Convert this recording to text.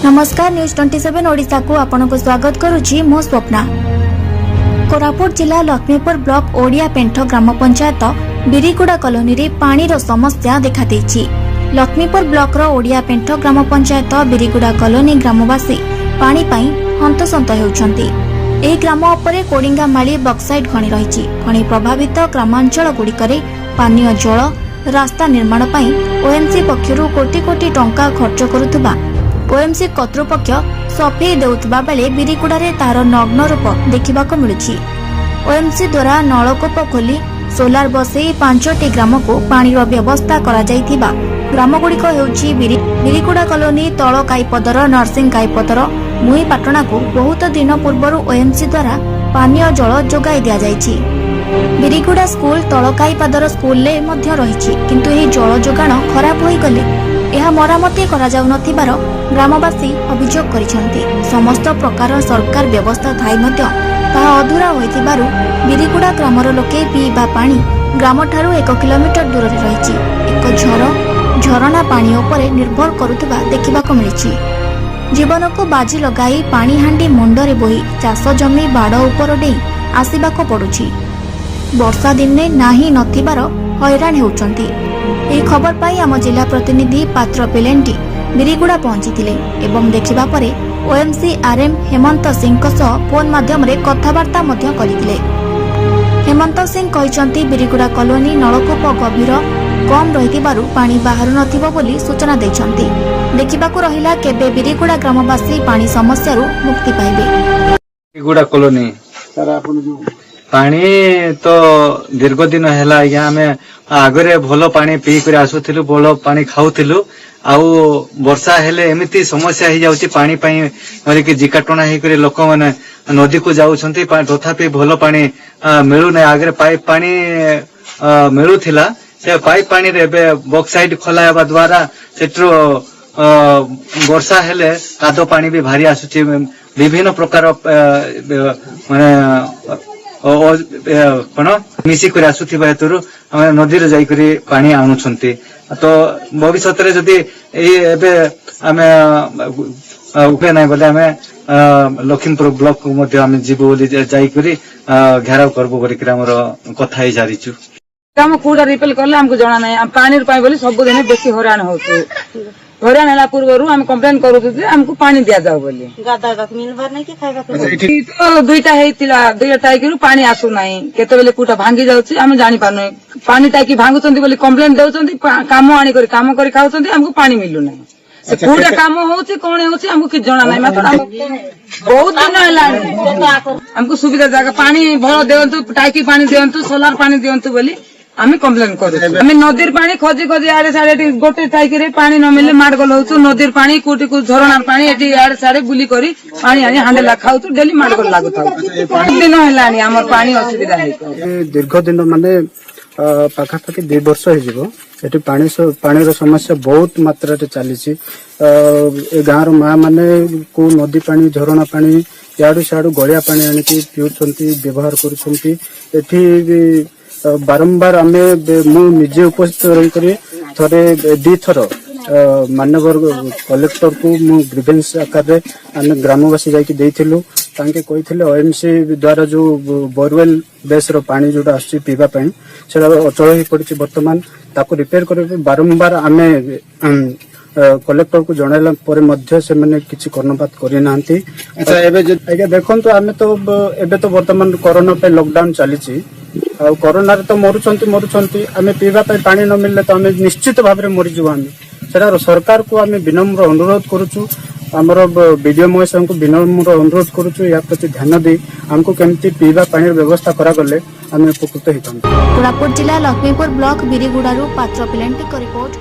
ନମସ୍କାର, ନ୍ୟୁଜ୍ 27 ଓଡ଼ିଶାକୁ ଆପଣଙ୍କୁ ସ୍ୱାଗତ କରୁଛି ମୁଁ ସ୍ୱପ୍ନା। କୋରାପୁଟ ଜିଲ୍ଲା ଲକ୍ଷ୍ମୀପୁର ବ୍ଲକ ଓଡ଼ିଆ ପେଣ୍ଠ ଗ୍ରାମ ପଞ୍ଚାୟତ ବିରିଗୁଡ଼ା କଲୋନୀରେ ପାଣିର ସମସ୍ୟା ଦେଖାଦେଇଛି। ଲକ୍ଷ୍ମୀପୁର ବ୍ଲକର ଓଡ଼ିଆ ପେଣ୍ଠ ଗ୍ରାମ ପଞ୍ଚାୟତ ବିରିଗୁଡ଼ା କଲୋନୀ ଗ୍ରାମବାସୀ ପାଣି ପାଇଁ ହନ୍ତସନ୍ତ ହେଉଛନ୍ତି। ଏହି ଗ୍ରାମ ଉପରେ କୋଡ଼ିଙ୍ଗାମାଳି ବକ୍ସାଇଟ୍ ଖଣି ରହିଛି। ଖଣି ପ୍ରଭାବିତ ଗ୍ରାମାଞ୍ଚଳଗୁଡ଼ିକରେ ପାନୀୟ ଜଳ, ରାସ୍ତା ନିର୍ମାଣ ପାଇଁ ଓଏମ୍ସି ପକ୍ଷରୁ କୋଟି କୋଟି ଟଙ୍କା ଖର୍ଚ୍ଚ କରୁଥିବା ଓଏମ୍ସି କର୍ତ୍ତୃପକ୍ଷ ସଫେଇ ଦେଉଥିବା ବେଳେ ବିରିଗୁଡ଼ାରେ ତାହାର ନଗ୍ନ ରୂପ ଦେଖିବାକୁ ମିଳୁଛି। ଓଏମ୍ସି ଦ୍ୱାରା ନଳକୂପ ଖୋଲି ସୋଲାର ବସେଇ ପାଞ୍ଚଟି ଗ୍ରାମକୁ ପାଣିର ବ୍ୟବସ୍ଥା କରାଯାଇଥିବା ଗ୍ରାମଗୁଡ଼ିକ ହେଉଛି ବିରିଗୁଡ଼ା କଲୋନୀ, ତଳ କାଇପଦର, ନରସିଂହ କାଇପଦର, ମୁହିଁପାଟଣାକୁ ବହୁତ ଦିନ ପୂର୍ବରୁ ଓଏମ୍ସି ଦ୍ୱାରା ପାନୀୟ ଜଳ ଯୋଗାଇ ଦିଆଯାଇଛି। ବିରିଗୁଡ଼ା ସ୍କୁଲ, ତଳକାଇପାଦର ସ୍କୁଲରେ ମଧ୍ୟ ରହିଛି। କିନ୍ତୁ ଏହି ଜଳ ଯୋଗାଣ ଖରାପ ହୋଇଗଲେ ଏହା ମରାମତି କରାଯାଉନଥିବାର ଗ୍ରାମବାସୀ ଅଭିଯୋଗ କରିଛନ୍ତି। ସମସ୍ତ ପ୍ରକାର ସରକାର ବ୍ୟବସ୍ଥା ଥାଇ ମଧ୍ୟ ତାହା ଅଧୁରା ହୋଇଥିବାରୁ ବିରିଗୁଡ଼ା ଗ୍ରାମର ଲୋକେ ପିଇବା ପାଣି ଗ୍ରାମଠାରୁ 1 କିଲୋମିଟର ଦୂରରେ ରହିଛି ଏକ ଝରଣା ପାଣି ଉପରେ ନିର୍ଭର କରୁଥିବା ଦେଖିବାକୁ ମିଳିଛି। ଜୀବନକୁ ବାଜି ଲଗାଇ ପାଣି ହାଣ୍ଡି ମୁଣ୍ଡରେ ବୋହି ଚାଷ ଜମି ବାଡ଼ ଉପର ଡେଇଁ ଆସିବାକୁ ପଡୁଛି। ବର୍ଷା ଦିନେ ନାହିଁ ନଥିବାର ହଇରାଣ ହେଉଛନ୍ତି। ଏହି ଖବର ପାଇ ଆମ ଜିଲ୍ଲା ପ୍ରତିନିଧି ପାତ୍ର ପିଲେଣ୍ଟି ବିରିଗୁଡ଼ା ପହଞ୍ଚିଥିଲେ ଏବଂ ଦେଖିବା ପରେ ଓଏମ୍ସି ଆର୍ଏମ୍ ହେମନ୍ତ ସିଂଙ୍କ ସହ ଫୋନ୍ ମାଧ୍ୟମରେ କଥାବାର୍ତ୍ତା ମଧ୍ୟ କରିଥିଲେ। ହେମନ୍ତ ସିଂ କହିଛନ୍ତି, ବିରିଗୁଡ଼ା କଲୋନୀ ନଳକୂପ ଗଭୀର କମ୍ ରହିଥିବାରୁ ପାଣି ବାହାରୁ ନଥିବ ବୋଲି ସୂଚନା ଦେଇଛନ୍ତି। ଦେଖିବାକୁ ରହିଲା କେବେ ବିରିଗୁଡ଼ା ଗ୍ରାମବାସୀ ପାଣି ସମସ୍ୟାରୁ ମୁକ୍ତି ପାଇବେ। ଗୁଡ଼ା କଲୋନୀ। ସାର୍, ଆପଣ ଯୋଉ ପାଣି ତ ଦୀର୍ଘ ଦିନ ହେଲା ଆଜ୍ଞା। ଆମେ ଆଗରେ ଭଲ ପାଣି ପିଇକରି ଆସୁଥିଲୁ, ଭଲ ପାଣି ଖାଉଥିଲୁ। ଆଉ ବର୍ଷା ହେଲେ ଏମିତି ସମସ୍ୟା ହେଇଯାଉଛି ପାଣି ପାଇଁ ବୋଲିକି ଜିକା ଟଣା ହେଇକରି ଲୋକମାନେ ନଦୀକୁ ଯାଉଛନ୍ତି। ତଥାପି ଭଲ ପାଣି ମିଳୁନାହିଁ। ଆଗରେ ପାଇପ୍ ପାଣି ମିଳୁଥିଲା। ସେ ପାଇପ୍ ପାଣିରେ ଏବେ ବକ୍ସାଇଟ୍ ଖୋଲା ହେବା ଦ୍ଵାରା ସେଠୁ ବର୍ଷା ହେଲେ କାଦ ପାଣି ବି ଭାରି ଆସୁଛି। ବିଭିନ୍ନ ପ୍ରକାର ମାନେ କଣ ମିଶିକରି ଆସୁଥିବା ହେତୁରୁ ଆମେ ନଦୀରେ ଯାଇକରି ପାଣି ଆଣୁଛନ୍ତି। ତ ଭବିଷ୍ୟତରେ ଯଦି ଏଇ ଏବେ ଆମେ ଉପାୟ ନାହିଁ ବୋଲେ ଆମେ ଲକ୍ଷ୍ମୀପୁର ବ୍ଲକକୁ ମଧ୍ୟ ଆମେ ଯିବୁ ବୋଲି ଯାଇକରି ଘେରାଉ କରିବୁ ବୋଲିକରି ଆମର କଥା ହେଇସାରିଛୁ। କାମ କୋଉଟା ରିପେୟାର କଲେ ଆମକୁ ଜଣା ନାହିଁ। ଆମେ ପାଣି ପାଇଁ ବୋଲି ସବୁଦିନ ବେଶୀ ହଇରାଣ ହଉଛୁ। ହଇରାଣ ହେଲା ପୂର୍ବରୁ ଆମେ କମ୍ପ୍ଲେନ କରୁଛୁ ଯେ ଆମକୁ ପାଣି ଦିଆଯାଉ ବୋଲି। ଗାଧୋଇବାକୁ ମିଳିବାର ନାହିଁ କି ଖାଇବାକୁ। ଏଠି ତ ଦୁଇଟା ହେଇଥିଲା, ଦୁଇଟା ଟାଙ୍କିରୁ ପାଣି ଆସୁନାହିଁ। କେତେବେଳେ କୋଉଟା ଭାଙ୍ଗି ଯାଉଛି, ଆମେ ଜାଣିପାରୁନାହିଁ। ପାଣି ଟାଙ୍କି ଭାଙ୍ଗୁଛନ୍ତି ବୋଲି କମ୍ପ୍ଲେନ ଦଉଛନ୍ତି। କାମ ଆଣିକରି କାମ କରି ଖାଉଛନ୍ତି, ଆମକୁ ପାଣି ମିଳୁନାହିଁ। ସେ କୋଉଟା କାମ ହଉଛି, କଣ ହଉଛି, ଆମକୁ କିଛି ଜଣା ନାହିଁ। ମାତ୍ର ବହୁତ ଦିନ ହେଲାଣି। ଆମକୁ ସୁବିଧା ଜାଗା ପାଣି ଭଲ ଦିଅନ୍ତୁ, ଟାଙ୍କି ପାଣି ଦିଅନ୍ତୁ, ସୋଲାର ପାଣି ଦିଅନ୍ତୁ ବୋଲି ଆମେ କମ୍ପ୍ଲେନ କରୁଛୁ। ଆମେ ନଦୀର ପାଣି ଖୋଜି ଖୋଜି ଆଡେ ସାଡେ, ଏଠି ଗୋଟେ ଟାଙ୍କିରେ ପାଣି ନ ମିଳିଲେ ମାଡଗୋଲ ହଉଛୁ। ନଦୀର ପାଣି, କୋଉଠି କୋଉ ଝରଣାର ପାଣି, ଏଠି ଆଡେ ସାଡେ ବୁଲି କରି ପାଣି ଆଣି ହାଣ୍ଡେଲା ଖାଉଛୁ। ଡେଲି ମାଡଗୋଲ ଲାଗୁଥାଉ। ଦିନ ହେଲାଣି ଆମର ପାଣି ଅସୁବିଧା ହେଇଛି। ଏ ଦୀର୍ଘ ଦିନ ମାନେ ପାଖାପାଖି 2 ବର୍ଷ ହେଇଯିବ, ଏଠି ପାଣିର ସମସ୍ୟା ବହୁତ ମାତ୍ରାରେ ଚାଲିଛି। ଏ ଗାଁର ମା ମାନେ କୋଉ ନଦୀ ପାଣି, ଝରଣା ପାଣି, ଇଆଡୁ ସିଆଡୁ ଗଳିଆ ପାଣି ଆଣିକି ପିଉଛନ୍ତି, ବ୍ୟବହାର କରୁଛନ୍ତି। ଏଠି ବି ବାରମ୍ବାର ଆମେ ମୁଁ ନିଜେ ଉପସ୍ଥିତ ରହିକରି ଥରେ ଦିଥର ମାନ୍ୟବର କଲେକ୍ଟରକୁ ମୁଁ ଗ୍ରିଭେନ୍ସ ଆକାରରେ ଆମେ ଗ୍ରାମବାସୀ ଯାଇକି ଦେଇଥିଲୁ। ତାଙ୍କେ କହିଥିଲେ, ଓଏମସି ଦ୍ୱାରା ଯୋଉ ବୋରୱେଲ ବେସ୍ର ପାଣି ଯୋଉଟା ଆସୁଛି ପିଇବା ପାଇଁ, ସେଟା ଅଚଳ ହେଇ ପଡିଛି ବର୍ତ୍ତମାନ। ତାକୁ ରିପେୟାର କରିବା ପାଇଁ ବାରମ୍ବାର ଆମେ କଲେକ୍ଟରକୁ ଜଣାଇଲା ପରେ ମଧ୍ୟ ସେମାନେ କିଛି କର୍ଣ୍ଣପାତ କରିନାହାନ୍ତି। ଆଚ୍ଛା, ଏବେ ଯଦି ଆଜ୍ଞା, ଦେଖନ୍ତୁ, ଆମେ ତ ଏବେ ତ ବର୍ତ୍ତମାନ କରୋନା ପାଇଁ ଲକଡାଉନ ଚାଲିଛି। ଆଉ କରୋନାରେ ତ ମରୁଛନ୍ତି ମରୁଛନ୍ତି, ଆମେ ପିଇବା ପାଇଁ ପାଣି ନ ମିଳିଲେ ତ ଆମେ ନିଶ୍ଚିତ ଭାବରେ ମରିଯିବୁ ଆମେ। ସେଟା ସରକାରକୁ ଆମେ ବିନମ୍ର ଅନୁରୋଧ କରୁଛୁ। ଆମର ବିଡିଓ ମହାଶୟଙ୍କୁ ବିନମ୍ର ଅନୁରୋଧ କରୁଛୁ, ୟା ପ୍ରତି ଧ୍ୟାନ ଦେଇ ଆମକୁ କେମିତି ପିଇବା ପାଣିର ବ୍ୟବସ୍ଥା କରାଗଲେ ଆମେ ଉପକୃତ ହେଇଥାନ୍ତୁ। କୋରାପୁଟ ଜିଲ୍ଲା ଲକ୍ଷ୍ମୀପୁର ବ୍ଲକ ବିରିଗୁଡ଼ାରୁ ପାତ୍ର ପିଲେଣ୍ଟିଙ୍କ ରିପୋର୍ଟ।